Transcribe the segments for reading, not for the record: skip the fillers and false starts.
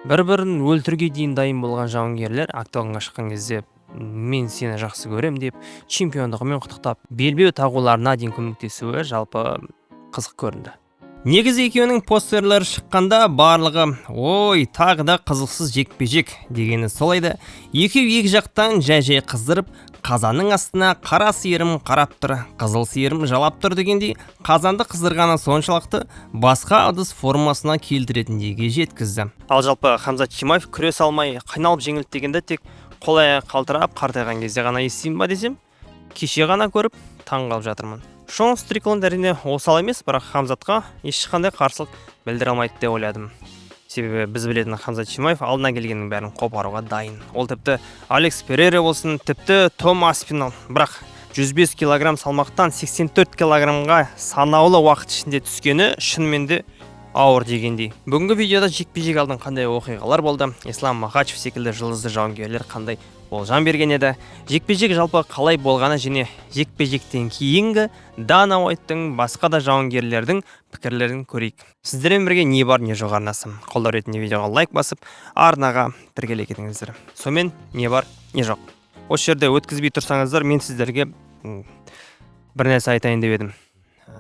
Бір-бірін өлтіруге дейін дайын болған жауынгерлер октагонға шыққан кезде мен сені жақсы көрем деп чемпиондығымен құттықтап, белбеу тағуларына дейін көмектесуі жалпы қызық көрінді. Негізі екеуінің постерлері шыққанда барлығы «Ой, тағы да қызықсыз жекпе-жек» дегені сол еді. Екеуі екі жақтан жай-жай қыздырып, қазанның астына қара сиырым қарап тұр, қызыл сиырым жалап тұр дегендей, қазанды қыздырғаны соншалықты басқа ыдыс формасына келтіретіндейге жеткізді. Ал жалпы Хамзат Чимаев күрес алмай қиналып жеңілді дегенді тек қол аяғы қалтырап қартайған кезде ғана естимін ба десем, кеше ғана көріп таң қалып жатырмын. Шон Стрикленд әрине осал емес, бірақ Хамзатқа ешқандай қарсылық білдіре алмайды деп ойладым. Себебі біз білетін Хамзат Чимаев алдына келгеннің бәрін қопаруға дайын. Ол тіпті Алекс Перейра болсын, тіпті Том Аспинал. Бірақ 105 килограмм салмақтан 84 килограммға санаулы уақыт ішінде түскені шынымен де ауыр дегендей. Бүгінгі видеода жекпе-жек алдын қандай оқиғалар болды, Ислам Махачев секілді жұлдызды жауынгерлер қандай болжам берген еді, жекпе-жек жалпы қалай болғаны және жекпе-жектен кейінгі Дана Уайттың, басқа да жауынгерлердің пікірлерін көрейік. Сіздермен бірге не бар не жоқ арнасы. Қолдау ретінде видеоға лайк басып, арнаға тіркеле кетіңіздер. Сонымен, не бар не жоқ. Осы жерде өткізбей тұрсаңыздар, мен сіздерге бір нәрсе айтайын деп едім.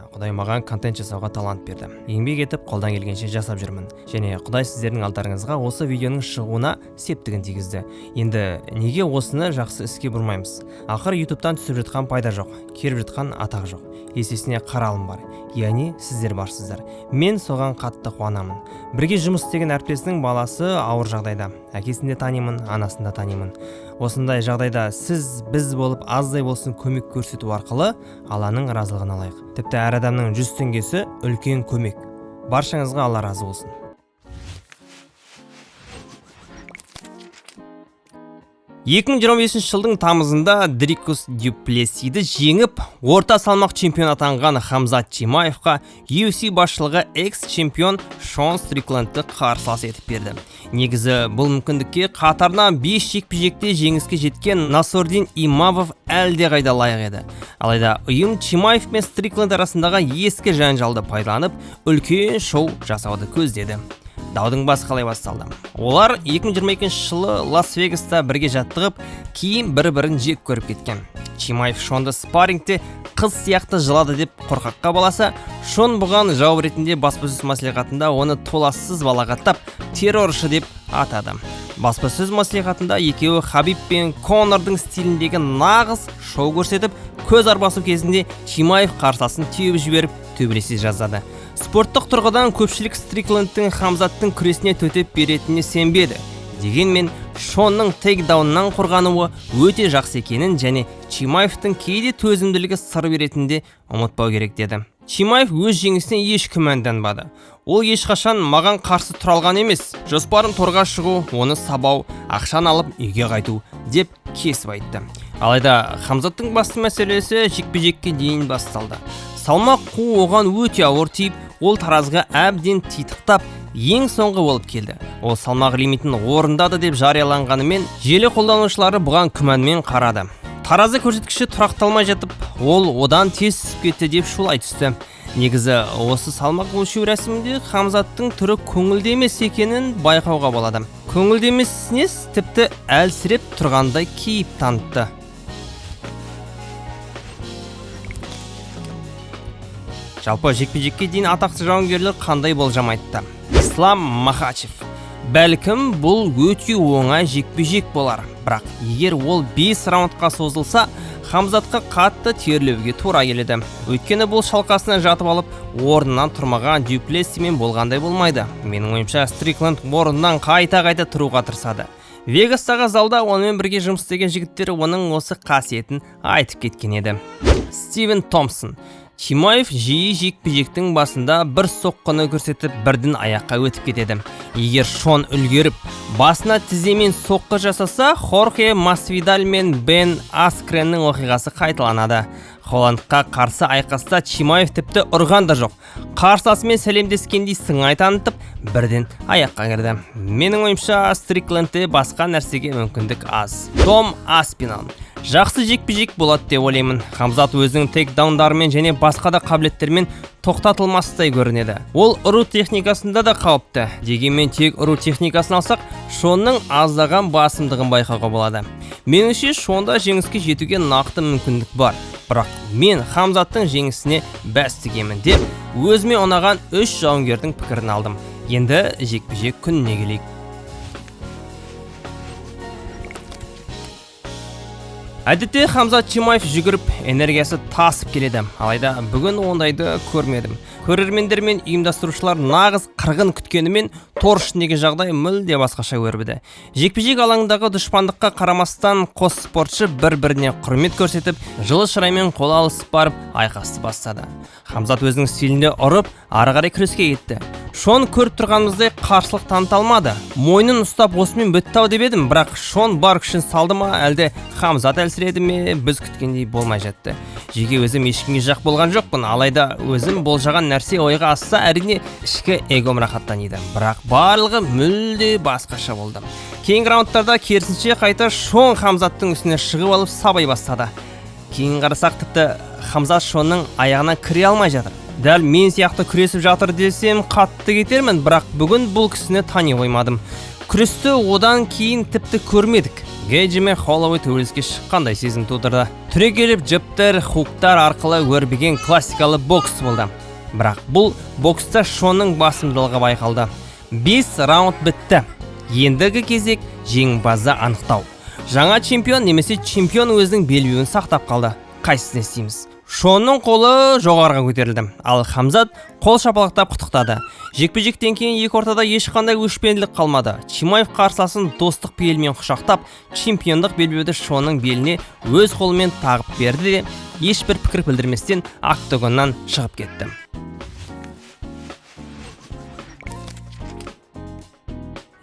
Құдай маған контент жасауға талант берді. Еңбек етіп, қолдан келгенше жасап жүрмін. Және Құдай сіздердің алдарыңызға осы видеоның шығуына септігін тигізді. Енді неге осыны жақсы іске бұрмаймыз? Ақыры ютубтан түсіп жатқан пайда жоқ, келіп жатқан атақ жоқ. Есесіне қаралым бар. Яғни сіздер барсыздар. Мен соған қатты қуанамын. Бірге жұмыс істеген әріптесінің баласы ауыр жағдайда. Әкесін де танимын, анасын да танимын. Осындай жағдайда сіз біз болып аздай болсын көмек көрсету арқылы Алланың разылығын алайық. Тіпті әр адамның 100 теңгесі үлкен көмек. Баршаңызға Алла разы болсын. 2025 жылдың тамызында Дрикус Дюплессиді жеңіп, орта салмақ чемпион атанған Хамзат Чимаевқа UFC басшылығы экс-чемпион Шон Стриклендті қарсылас етіп берді. Негізі бұл мүмкіндікке қатарынан 5 жекпе-жекте жеңіске жеткен Насордин Имамов әлдеқайда лайық еді. Алайда ұйым Чимаев пен Стрикленд арасындағы ескі жанжалды пайдаланып, үлкен шоу жасауды көздеді. Даудың басы қалай басталды? Олар 2022 жылы Лас-Вегаста бірге жаттығып, кейін бір-бірін жек көріп кеткен. Чимаев Шонды спаррингте қыз сияқты жылады деп қорқаққа баласа, Шон бұған жауап ретінде баспасөз мәслихатында оны толассыз балағаттап, терроршы деп атады. Баспасөз мәслихатында екеуі Хабиб пен Конордың стиліндегі нағыз шоу көрсетіп, көз арбасу кезінде Чимаев қарсыласын теуіп жіберіп, төбелесе жаздады. Спорттық тұрғыдан көпшілік Стриклендтің Хамзаттың күресіне төтеп беретініне сенбеді. Дегенмен Шонның тейкдауннан қорғануы өте жақсы екенін және Чимаевтың кейде төзімділігі сыр беретінін де ұмытпау керек деді. Чимаев өз жеңісіне еш күмәнданбады. Ол ешқашан маған қарсы тұра алған емес. Жоспарым торға шығу, оны сабау, ақшаны алып үйге қайту деп кесіп айтты. Алайда Хамзаттың басты мәселесі жекпе-жекке дейін басталды. Салмақ қуу оған өте ауыр тиіп, ол таразға әбден титықтап, ең соңғы болып келді. Ол салмақ лимитін орындады деп жарияланғанымен, желі қолданушылары бұған күмәнмен қарады. Таразы көрсеткіші тұрақталмай жатып, ол одан тез түсіп кетті деп шулай түсті. Негізі осы салмақ өлшеу рәсімінде Хамзаттың түрі көңілді емес екенін байқауға болады. Көңілді емес нес, тіпті әлсіреп тұрғандай кейіп танытты. Жалпы жекпе-жекке дейін атақты жауынгерлер қандай болжам айтты? Ислам Махачев. Бәлкім бұл өте оңай жекпе-жек болар, бірақ егер ол 5 раундқа созылса, Хамзатқа қатты терлеуге тура келеді. Өйткені бұл шалқасына жатып алып, орнынан тұрмаған Дюплессимен болғандай болмайды. Менің ойымша, Стрикленд орнынан қайта-қайта тұруға тырысады. Вегастағы залда онымен бірге жұмыс істеген жігіттер оның осы қасиетін айтып кеткен еді. Стивен Томпсон. Чимаев жиі жекпе-жектің басында бір соққыны көрсетіп, бірден аяққа өтіп кетеді. Егер Шон үлгеріп, басына тіземен соққы жасаса, Хорхе Масвидаль мен Бен Аскреннің оқиғасы қайталанады. Холландқа қарсы айқаста Чимаев тіпті ұрған да жоқ. Қарсыласымен сәлемдескендей сыңай танытып, Бірден аяққа кірді. Менің ойымша, Стриклендте басқа нәрсеге мүмкіндік аз. Том Аспинал: жақсы жекпе-жек болады деп ойлаймын. Хамзат өзінің тейкдаундарымен және басқа да қабілеттерімен тоқтатылмастай көрінеді. Ол ұру техникасында да қауіпті. Дегенмен тек ұру техникасын алсақ, Шонның аздаған басымдығын байқауға болады. Меніңше, Шонда жеңіске жетуге нақты мүмкіндік бар, бірақ мен Хамзаттың жеңісіне бәс тігемін деп өзіме ұнаған үш жауынгердің пікірін алдым. Енді жекпе-жек күніне келейік. Әдетте Хамзат Чимаев жүгіріп, энергиясы тасып келеді. Алайда бүгін ондайды көрмедім. Көрермендер мен ұйымдастырушылар нағыз қырғын күткенімен, тор ішіндегі жағдай мүлде басқаша өрбіді. Жекпе-жек алаңындағы дұшпандыққа қарамастан, қос спортшы бір-біріне құрмет көрсетіп, жылы шыраймен қол алысып барып айқасты бастады. Хамзат өзінің стилінде ұрып, ары қарай күреске кетті. Шон көріп тұрғанымыздай қарсылық таныта алмады. Мойнын ұстап, осымен бітті ау деп едім, бірақ Шон бар күшін салды ма, әлде Хамзат әлсіреді ме, біз күткендей болмай жатты. Жеке өзім ешкімге жақ болған жоқпын, алайда өзім болжаған нәрсе ойға асса, әрине, ішкі эгом рахаттаниды. Бірақ барлығы мүлде басқаша болды. Кейінгі раундтарда керісінше, қайта Шон Хамзаттың үстіне шығып алып сабай бастады. Кейін қарасақ, тіпті Хамзат Шонның аяғына кіре алмай жатыр. Дәл мен сияқты күресіп жатыр десем, қатты кетермін, бірақ бүгін бұл кісіні тани қоймадым. Күресті одан кейін тіпті көрмедік. Гейджи мен Холлоуэй төбелеске шыққандай сезім тудырды. Түрегеліп, джебтер, хуктар арқылы өрбіген классикалы бокс болды. Бірақ бұл бокста Шонның басымдылығы байқалды. 5 раунд бітті. Ендігі кезек жеңімпазды анықтау. Жаңа чемпион немесе чемпион өзінің белбеуін сақтап қалды. Қайсысын істейміз? Шонның қолы жоғарыға көтерілді, ал Хамзат қол шапалақтап құттықтады. Жекпе-жектен кейін екі ортада ешқандай өшпенділік қалмады. Чимаев қарсыласын достық пейілмен құшақтап, чемпиондық белбеуді Шонның беліне өз қолымен тағып берді де, ешбір пікір білдірместен октагоннан шығып кетті.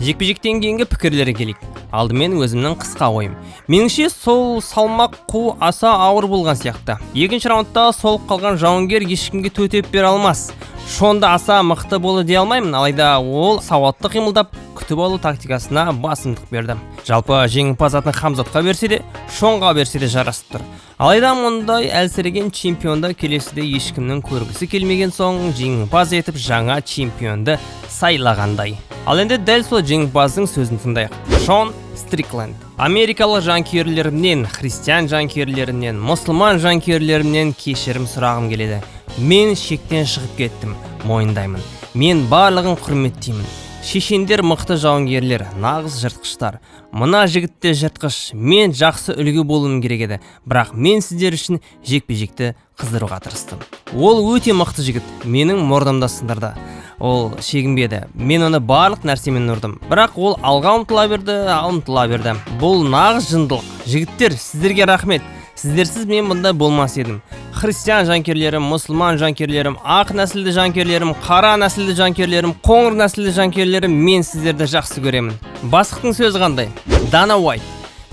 Жекпе-жектен кейінгі пікірлерге келейік. Алдымен өзімнің қысқа ойым. Меніңше, сол салмақ қуу аса ауыр болған сияқты. Екінші раундта солып қалған жауынгер ешкімге төтеп бере алмас. Шонда аса мықты болды дей алмаймын, алайда ол сауатты қимылдап, күтіп алу тактикасына басымдық берді. Жалпы жеңімпаз атын Хамзатқа берсе де, Шонға берсе де жарасып тұр. Алайда мұндай әлсіреген чемпионды келесіде ешкімнің көргісі келмеген соң, жеңімпаз етіп жаңа чемпионды сайлағандай. Ал енді дәл сол жеңімпаздың сөзін тыңдайық. Шон Стрикленд: америкалық жанкүйерлерімнен, христиан жанкүйерлерімнен, мұсылман жанкүйерлерімнен кешірім сұрағым келеді. Мен шектен шығып кеттім, мойындаймын. Мен барлығын құрметтеймін. Шешендер мықты жауынгерлер, нағыз жыртқыштар. Мына жігіт те жыртқыш. Мен жақсы үлгі болуым керек еді, бірақ мен сіздер үшін жекпе-жекті қыздыруға тырыстым. Ол өте мықты жігіт, менің мұрнымды сындырды. Ол шегінбеді. Мен оны барлық нәрсемен ұрдым, бірақ ол алға ұмтыла берді, ұмтыла берді. Бұл нағыз жындылық. Жігіттер, сіздерге рахмет. Сіздерсіз мен бұндай болмас едім. Христиан жанкүйерлерім, мұсылман жанкүйерлерім, ақ нәсілді жанкүйерлерім, қара нәсілді жанкүйерлерім, қоңыр нәсілді жанкүйерлерім, мен сіздерді жақсы көремін. Бастықтың сөзі қандай? Дана Уайт: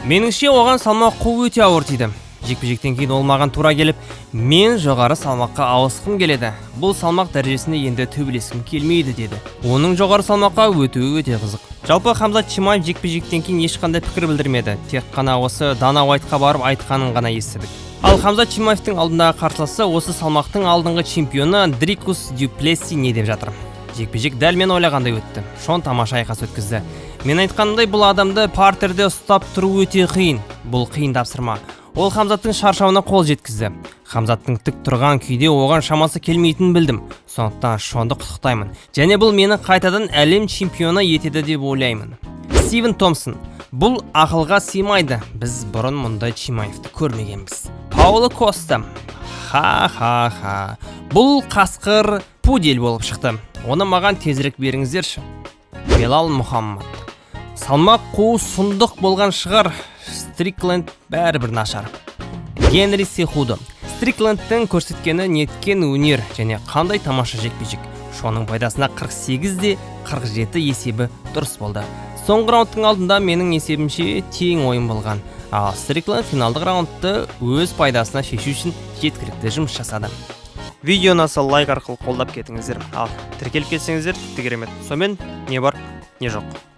меніңше, оған салмақ қуу өте ауыр тиді. Жекпе-жектен кейін ол маған тура келіп, мен жоғары салмаққа ауысқым келеді, бұл салмақ дәрежесінде енді төбелескім келмейді деді. Оның жоғары салмаққа өтуі өте қызық. Жалпы Хамзат Чимаев жекпе-жектен кейін ешқандай пікір білдірмеді, тек қана осы Дана Уайтқа барып айтқанын ғана естідік. Ал Хамзат Чимаевтың алдындағы қарсыласы, осы салмақтың алдыңғы чемпионы Дрикус Дюплесси не деп жатыр? Жекпе-жек дәл мен ойлағандай өтті. Шон тамаша айқас өткізді. Мен айтқанымдай, бұл адамды партерде ұстап тұру өте қиын. Бұл қиын тапсырма. Ол Хамзаттың шаршауына қол жеткізді. Хамзаттың тік тұрған күйде оған шамасы келмейтінін білдім. Сондықтан Шонды құттықтаймын. Және бұл мені қайтадан әлем чемпионы етеді деп ойлаймын. Стивен Томпсон: бұл ақылға сыймайды, біз бұрын мұндай Чимаевты көрмегенбіз. Пауло Коста: ха-ха-ха, бұл қасқыр пудель болып шықты, оны маған тезірек беріңіздерші. Белал Мұхаммад: салмақ қуу сұмдық болған шығар, Стрикленд бәрібір нашар. Генри Сехудо: Стриклендтің көрсеткені неткен өнер және қандай тамаша жекпе-жек. Шоның пайдасына 48 де 47 есебі дұрыс болды. Соңғы раундтың алдында менің есебімше тең ойын болған. Ал Стрикленд финалдық раундты өз пайдасына шешу үшін жеткілікті жұмыс жасады. Видео ұнаса, лайк арқылы қолдап кетіңіздер, ал тіркеліп кетсеңіздер, тіпті керемет. Сонымен, не бар, не жоқ?